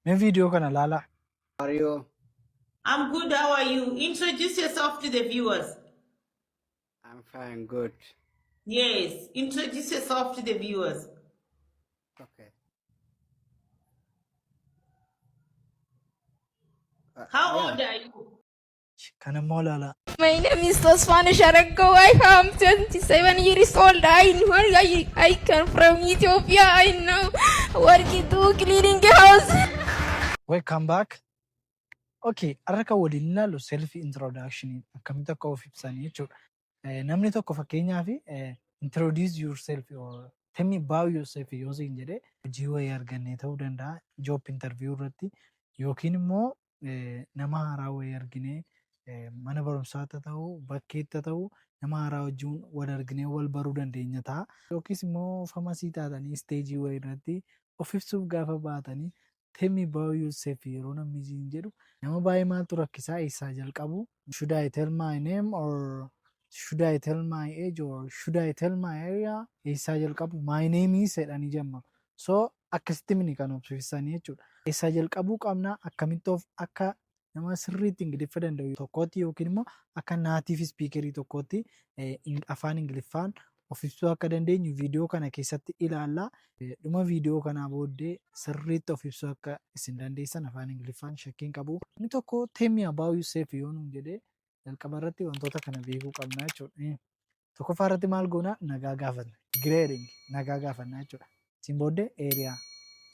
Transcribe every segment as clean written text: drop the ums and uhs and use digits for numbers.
Mee viidiyoo kana ilaalaa. Are you? I'm good. How are you? Introduce yourself to the viewers. I'm fine, good. Yes, introduce yourself to the viewers. Okay. How Yeah. old are you? Kana immoo ilaalaa. My name is Tosfane Sharako. I am 27 years old. I know I come from Ethiopia. I know working to cleaning house. Welcome back. Okay, har'a kan waliin ilaallu self introduction, akkamitti akka of ibsanii jechuudha. Namni tokko, fakkeenyaaf, "Introduce yourself" or "Tell me about yourself" yoo siin jedhee, hojii wayii argannee ta'uu danda'a, job interview irratti, yookiin immoo nama haaraa wayii arginee, mana barumsaatti haa ta'uu, bakkeetti haa ta'uu, nama haaraa wajjin wal arginee wal baruu dandeenya ta'a. Yookiis immoo famous taatanii stage wayii irratti of ibsuuf gaafa baatanii, "Tell me about yourself" yeroo namni siin jedhu, nama baay'ee maaltu rakkisaa? Eessaa jalqabu? Should I tell my name or should I tell my age or should I tell my area? Eessaa jalqabu? "My name is" jedhanii jammaru. So akkasitti mini kan of ibsanii jechuudha. Eessaa jalqabuu qabna? Akkamitti of akka nama sirriitti Ingiliffa danda'u tokkootti yookiin immoo akka native speaker tokkootti afaan Ingiliffaan of ibsuu akka dandeenyu viidiyoo kana keessatti ilaalla. Dhuma viidiyoo kanaa booddee sirriitti of ibsuu akka isin dandeessan afaan Ingiliffaan shakkiin qabu. Inni tokko, "Tell me about yourself" yoo nuun jedhee, jalqaba irratti wantoota kana beekuu qabna jechuudha. Tokkoffaa irratti maal goona? Nagaa gaafanna. Greeting, nagaa gaafanna jechuudha. Achiin booddee area,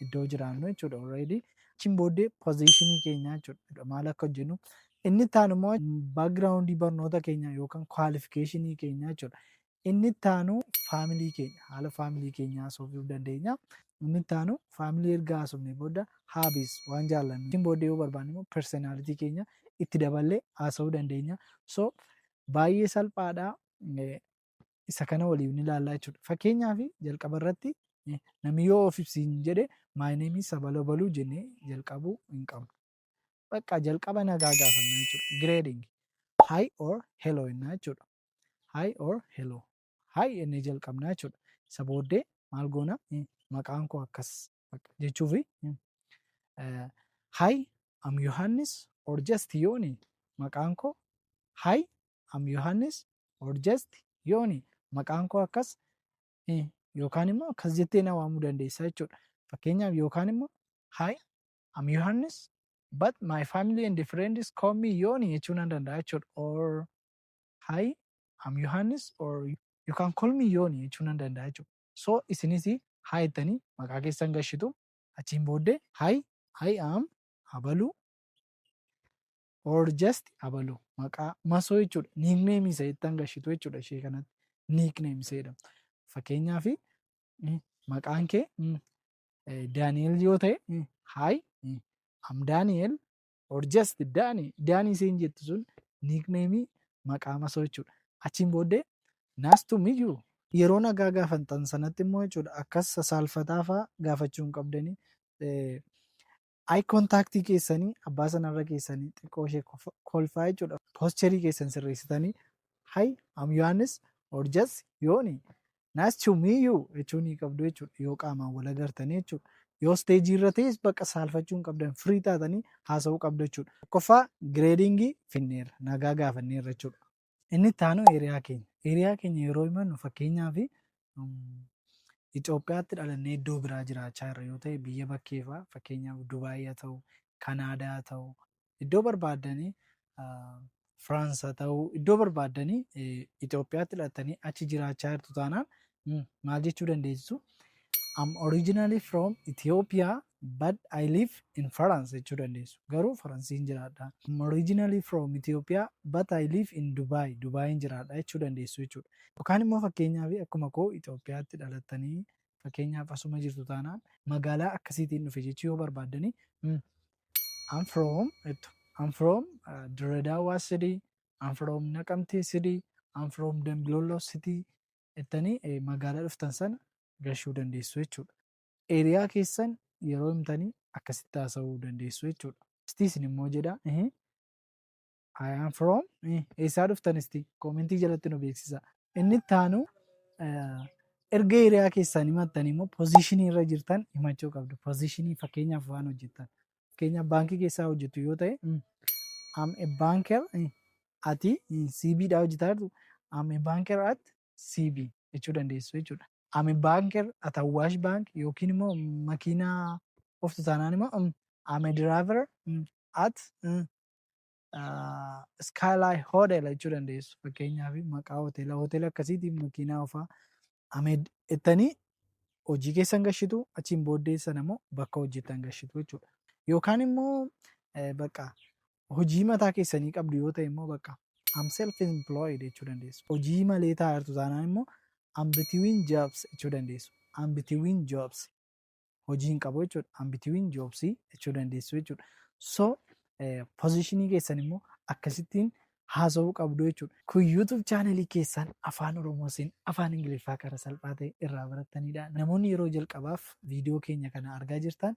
iddoo jiraannu jechuudha already. Achiin booddee position keenya jechuudha. Maal akka hojjennu. Inni itti aanu immoo background barnoota keenya yookaan qualification keenya jechuudha. Inni itti aanu family keenya, haala family keenyaa haasofuu dandeenya. Inni itti aanu, family erga haasofnee booda, hobbies, waan jaallannu. Achiin booddee yoo barbaanne immoo personality keenya itti daballee haasa'uu dandeenya. So baay'ee salphaadha. Isa kana waliin ilaallaa jechuudha. Fakkeenyaaf, jalqaba irratti namni yoo of ibsiin jedhe, "My name is abaluu abaluu" jennee jalqabuu hin qabnu. Bakka jalqaba nagaa gaafanna jechuudha. Greeting. "Hi" or "Hello" jennaa jechuudha. "Hi" or "Hello". "Hi" jennee jalqabnaa jechuudha. Isa booddee maal goona? Maqaan koo akkas jechuufi, "Hi, I'm Yohannis or just Yoni." Maqaan koo, "Hi, I'm Yohannis or just Yoni." Maqaan koo akkas yookaan immoo akkas jettee na waamuu dandeessa jechuudha. Fakkeenyaaf, yookaan immoo "Hi, I'm Yohannis, but my family and friends call me Yoni" jechuu nan danda'a jechuudha. Or "Hi, I'm Yohannis or you can call me Yoni" jechuu nan danda'a jechuudha. So isinis "Hi" jettanii maqaa keessan gashitu. Achiin booddee "Hi, I am abaluu or just abaluu", maqaa masoo jechuudha. Nickname isa jettan gashitu jechuudha ishee kanatti. Nickname isa jedhamu. Fakkeenyaaf, maqaan kee Daani'el yoo ta'e, "Hi, I'm Daniel or just Danny." Danny isheen jettu sun nickname, maqaa masoo jechuudha. Achiin booddee "Nice to meet you." Yeroo nagaa gaafattan sanatti immoo jechuudha, akkas sasaalfataa fa'aa gaafachuu hin qabdanii. Eye contact keessanii abbaa sanarra keessanii xiqqoo ishee kolfaa jechuudha. Posture keessan sirreessitanii, "Hi, I'm Yohannis or just Yoni. Nice to meet you" jechuu ni qabdu jechuudha. Yoo qaamaan wal agartanii jechuudha. Yoo stage irra ta'es bakka saalfachuu hin qabdan, free taatanii haasa'uu qabdu jechuudha. Tokkoffaa greeting finneerra, nagaa gaafanneerra jechuudha. Inni itti aanu area keenya. Area keenya yeroo himannu, fakkeenyaaf, Itoophiyaatti dhalannee iddoo biraa jiraachaa jirra yoo ta'e, biyya bakkee fa'aa, fakkeenyaaf Dubaayii haa ta'u, Kanaadaa haa ta'u, iddoo barbaaddanii, Firaans haa ta'u, iddoo barbaaddanii Itoophiyaatti dhalattanii achi jiraachaa jirtu taanaan, maal jechuu dandeessu? "I'm originally from Ethiopia, but I live in France" jechuu dandeessu. Garuu Faransiin jiraadha. "I'm originally from Ethiopia, but I live in Dubai." Dubaayin jiraadha jechuu dandeessu jechuudha. Yookaan immoo fakkeenyaaf, akkuma koo Itoophiyaatti dhalattanii, fakkeenyaaf, asuma jirtu taanaan, magaalaa akkasiitiin dhufe jechuu yoo barbaaddanii, "I'm from" jettu. "I'm from Dirre City, I'm from Naqamtee City, I'm from Dambilolo City" jettanii magaalaa dhuftan sana gashuu dandeessu jechuudha. Area keessan yeroo himtanii akkasitti haasa'uu dandeessu jechuudha. Isti isin immoo jedha. "I am from", eessaa dhuftan isti comment jalatti nu beeksisa. Inni itti aanu, erga area keessan himattanii immoo position irra jirtan himachuu qabdu. Position, fakkeenyaaf, waan hojjettan. Fakkeenyaaf, baankii keessaa hojjetu yoo ta'e, "I'm a banker at CB" dhaa hojjetaa jirtu, "I'm a banker at CB" jechuu dandeessu jechuudha. "I'm a banker at Awash Bank" yookiin immoo makiinaa ooftu taanaan immoo "I'm a driver at Skyline Hotel" jechuu dandeessu. Fakkeenyaaf, maqaa hoteela, hoteela akkasiitiin makiinaa oofaa jettanii hojii keessan gashitu, achiin booddee sana immoo bakka hojjettan gashitu jechuudha. Yookaan immoo bakka hojii mataa keessanii qabdu yoo ta'e immoo bakka "I'm self employed" jechuu dandeessu. Hojii malee taa'aa jirtu taanaan immoo "I'm between jobs" jechuu dandeessu. "I'm between jobs." Hojii hin qabu jechuudha. "I'm between jobs" jechuu dandeessu jechuudha. So positionii keessan immoo akkasittiin haasa'uu qabdu jechuudha. Kun YouTube channelii keessan Afaan Oromootiin Afaan Ingiliffaa karaa salphaa ta'e irraa barattanidha. Namoonni yeroo jalqabaaf viidiyoo keenya kana argaa jirtan,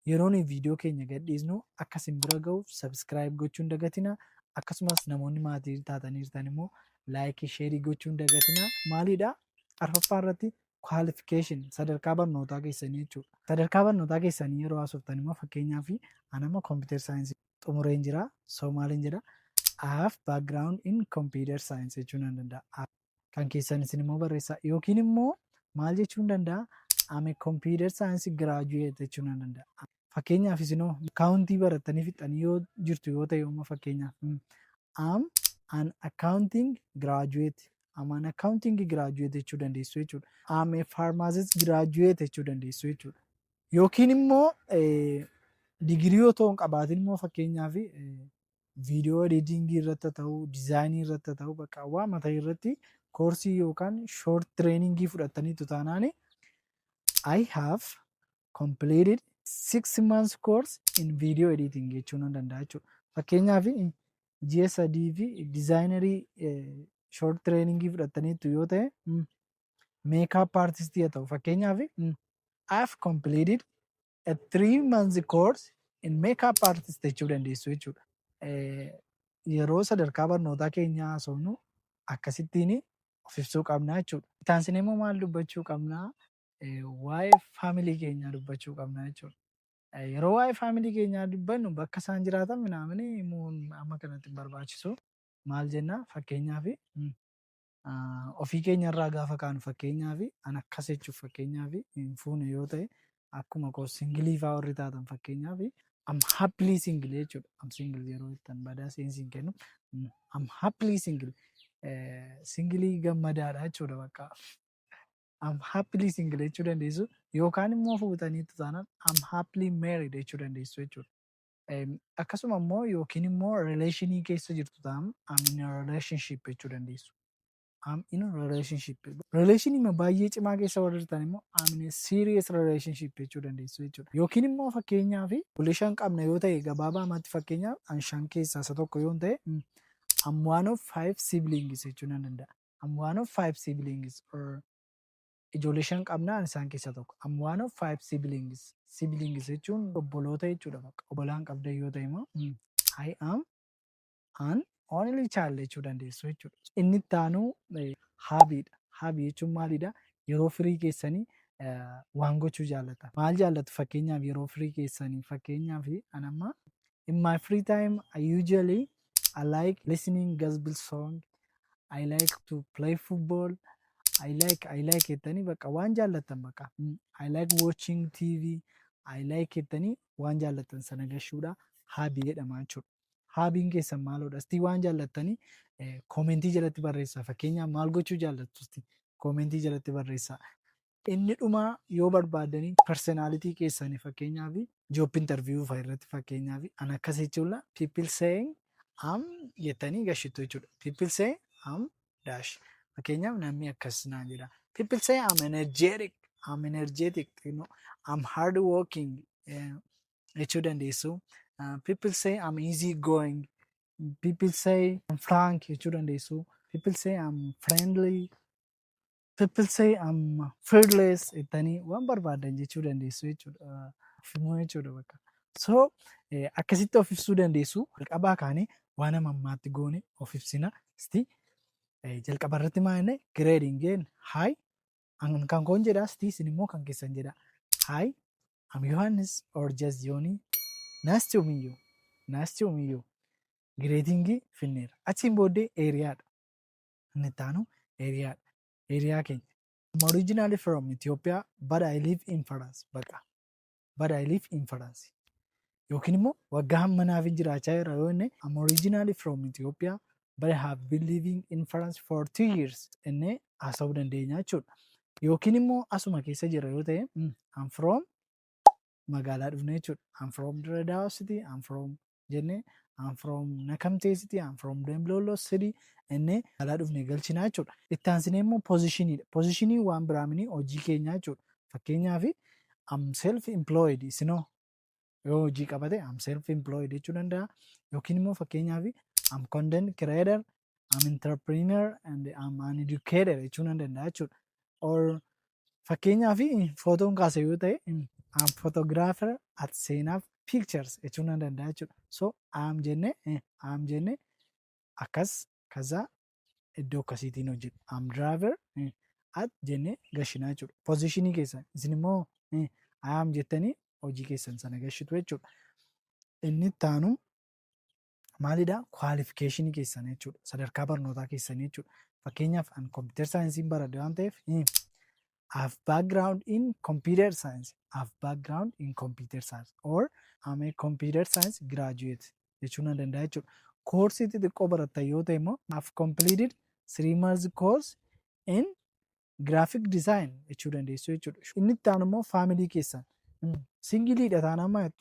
yeroo nuyi viidiyoo keenya gadhiisnu akka isin bira gahuuf subscribe gochuu hin dagatinaa. Akkasumas namoonni maatii taatanii jirtan immoo like, share gochuu hin dagatinaa. Maalidhaa? Arfaffaa irratti qualification, sadarkaa barnootaa keessanii jechuudha. Sadarkaa barnootaa keessanii yeroo haasoftan immoo, fakkeenyaaf, ani amma computer science xumureen jira. So maaliin jedha? "I have background in computer science" jechuu nan danda'a. Kan keessan isin immoo barreessaa. Yookiin immoo maal jechuu hin danda'a? "I'm a computer science graduate" jechuu nan danda'a. Fakkeenyaaf, isinoo accounting barattanii fixxanii yoo jirtu yoo ta'e immoo, fakkeenyaaf, "I'm an accounting graduate." "I'm an accounting graduate" jechuu dandeessu jechuudha. "I'm a pharmacist graduate" jechuu dandeessu jechuudha. Yookiin immoo digirii otoo hin qabaatin immoo, fakkeenyaaf, video editingii irratti haa ta'u, designii irratti haa ta'u, bakka waan mataa irratti koorsii yookaan short trainingii fudhattaniitu taanaan, "I have completed 6 months course in video editing" jechuu nan danda'a jechuudha. Fakkeenyaaf, ji'a 3 fi designerii short trainingii fudhattaniitu yoo ta'e, makeup artistii haa ta'u, fakkeenyaaf, "I have completed a 3 months course in makeup artist" jechuu dandeessu jechuudha. Yeroo sadarkaa barnootaa keenyaa haasofnu akkasittiin of ibsuu qabna jechuudha. Itti aansinee immoo maal dubbachuu qabnaa? Waa'ee family keenyaa dubbachuu qabna jechuudha. Yeroo waa'ee family keenyaa dubbannu bakka isaan jiraatan minaamin himuun amma kanatti hin barbaachisu. Maal jennaa? Fakkeenyaaf, ofii keenyarraa gaafa kaanu, fakkeenyaaf, an akkas jechuuf, fakkeenyaaf, hin fuune yoo ta'e, akkuma koo single fa'aa warri taatan, fakkeenyaaf, "I'm happily single" jechuudha. "I'm single" yeroo jettan badaa seensi hin kennu. "I'm happily single." Single gammadaadha jechuudha bakka. "I'm happily single" jechuu dandeessu, yookaan immoo fuutaniitu taanaan "I'm happily married" jechuu dandeessu jechuudha. Akkasuma immoo yookiin immoo relationii keessa jirtu taanaan "I'm in a relationship" jechuu dandeessu. "I'm in a relationship." Relationii baay'ee cimaa keessa warri jirtan immoo "I'm in a serious relationship" jechuu dandeessu jechuudha. Yookiin immoo, fakkeenyaaf, ijoollee shan qabna yoo ta'e, gabaabaamatti, fakkeenyaaf, an shan keessaa isa tokko yoo ta'e, "I'm one of five siblings" jechuu nan danda'a. "I'm one of five siblings" or ijoollee shan qabna, an isaan keessaa tokko. "I'm one of five siblings." Siblings jechuun obboloota jechuudha bakka. Obbolaan qabda yoo ta'e immoo "I am an only child" jechuu dandeessu jechuudha. Inni itti aanu hobbydha. Hobby jechuun maalidha? Yeroo free keessanii waan gochuu jaallata. Maal jaallatu fakkeenyaaf yeroo free keessanii? Fakkeenyaaf, an amma in my free time I usually, I like listening gospel song. I like to play football. I like jettanii bakka waan jaallattan, bakka "I like watching TV." "I like" jettanii waan jaallattan sana gashuudha. Hobby jedhama jechuudha. Hobbyn keessan maaloodha? Istii waan jaallattanii commentii jalatti barreessaa. Fakkeenyaaf, maal gochuu jaallattu? Istii commentii jalatti barreessaa. Inni dhumaa, yoo barbaaddanii, personality keessanii, fakkeenyaaf, job interview fa'a irratti, fakkeenyaaf, an akkas jechuudha, "People saying I'm" jettanii gashitu jechuudha. "People say I'm dash." Fakkeenyaaf, namni akkas naan jedha. "People say I'm energetic. I'm energetic. I'm hard working" jechuu dandeessu. "People say I'm easy going." "People say I'm frank" jechuu dandeessu. "People say I'm friendly." "People say I'm fearless" jettanii waan barbaadan jechuu dandeessu jechuudha. Of himuu jechuudha bakka. So akkasitti of ibsuu dandeessu. Jalqabaa kaanee waan amma ammaatti goone of ibsina. Isti jalqaba irratti maal jenne? Greeting jeen. "Hi." Kan koon jedha, isti isin immoo kan keessan jedha. "Hi." I'm Yohannes or just Yoni. Nice to meet you. Nice to meet you. Greetingii finneera. Achiin booddee areadha. Inni itti aanu areadha. Area keenya. I'm originally from Ethiopia, but I live in France. Baqa. But I live in France. Yookiin immoo waggaa hammanaaf hin jiraachaa jira yoo inni, I'm originally from Ethiopia, but I have been living in France for 2 years innee haasa'uu dandeenya jechuudha. Yookiin immoo asuma keessa jira yoo ta'e, I'm from magaalaa dhufne jechuudha. I'm from Dire Dawa City, I'm from jennee, I'm from Nakamtee City, I'm from Dembilolo City innee magaalaa dhufne galchinaa jechuudha. Itti aansinee immoo positioniidha. Positionii waan biraamini hojii keenyaa jechuudha. Fakkeenyaaf, I'm self employed, isinoo yoo hojii qabate I'm self employed jechuu danda'a. Yookiin immoo fakkeenyaaf, I'm content creator, I'm entrepreneur and I'm an educator jechuu nan danda'a jechuudha. Or fakkeenyaaf, footoon kaase yoo ta'e, I'm photographer at Seenaaf Pictures jechuu nan danda'a jechuudha. So I'm jennee akkas kaza iddoo akkasiitiin hojjedha. I'm driver at jennee gashinaa jechuudha. Positionii keessan isin immoo I am jettanii hojii keessan sana gashitu jechuudha. Inni itti aanu maalidha? Qualificationii keessan jechuudha. Sadarkaa barnootaa keessanii jechuudha. Fakkeenyaaf, ani computer scienceiin baradhe waan ta'eef, I have background in computer science. I have background in computer science or I'm a computer science graduate jechuu nan danda'a jechuudha. Koorsii xixiqqoo barattan yoo ta'e immoo, I've completed 3 months course in graphic design jechuu dandeessu jechuudha. Inni itti aanu immoo family keessan. Singleiidha taanaan maal?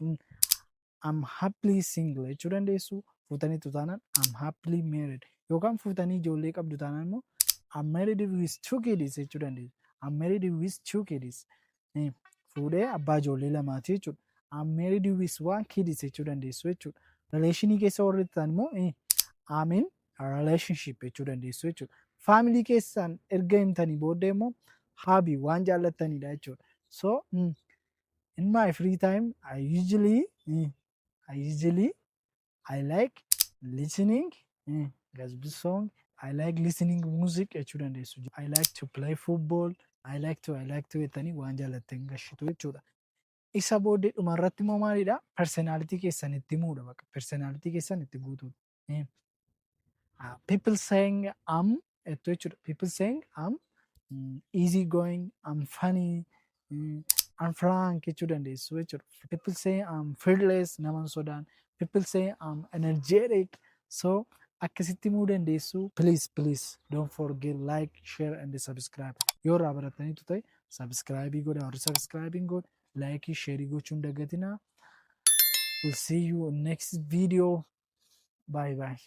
I'm happily single jechuu dandeessu. Fuutaniitu taanaan, I'm happily married. Yookaan fuutanii ijoollee qabdu taanaan immoo, I'm married with two kids jechuu dandeessu. I'm married with two kids. Fuudhee abbaa ijoollee lamaati jechuudha. I'm married with one kids jechuu dandeessu jechuudha. Relationii keessa warri ta'an immoo, I'm in a relationship jechuu dandeessu jechuudha. Family keessan erga himtanii booddee immoo hobby waan jaallattanidha jechuudha. So in my free time I usually I like listening gospel song. I like listening music jechuu dandeessu. I like to play football. I like to jettanii waan jaallattan gashitu jechuudha. Isa booddee dhumarratti immoo maalidha? Personality keessan itti himuudha baqa. Personality keessan itti guutuudha. People saying I'm jettu jechuudha. People saying I'm easy going, I'm funny, I'm frank jechuu dandeessu jechuudha. People say I'm fearless, nama hin sodaan. People say I'm energetic. So akkasitti himuu dandeessu. Please, please don't forget like, share and subscribe. Yoo irraa barataniitu ta'e subscribe godha. Warri subscribe godha. Like, share gochuun dagatinaa. We'll see you in next video. Bye bye.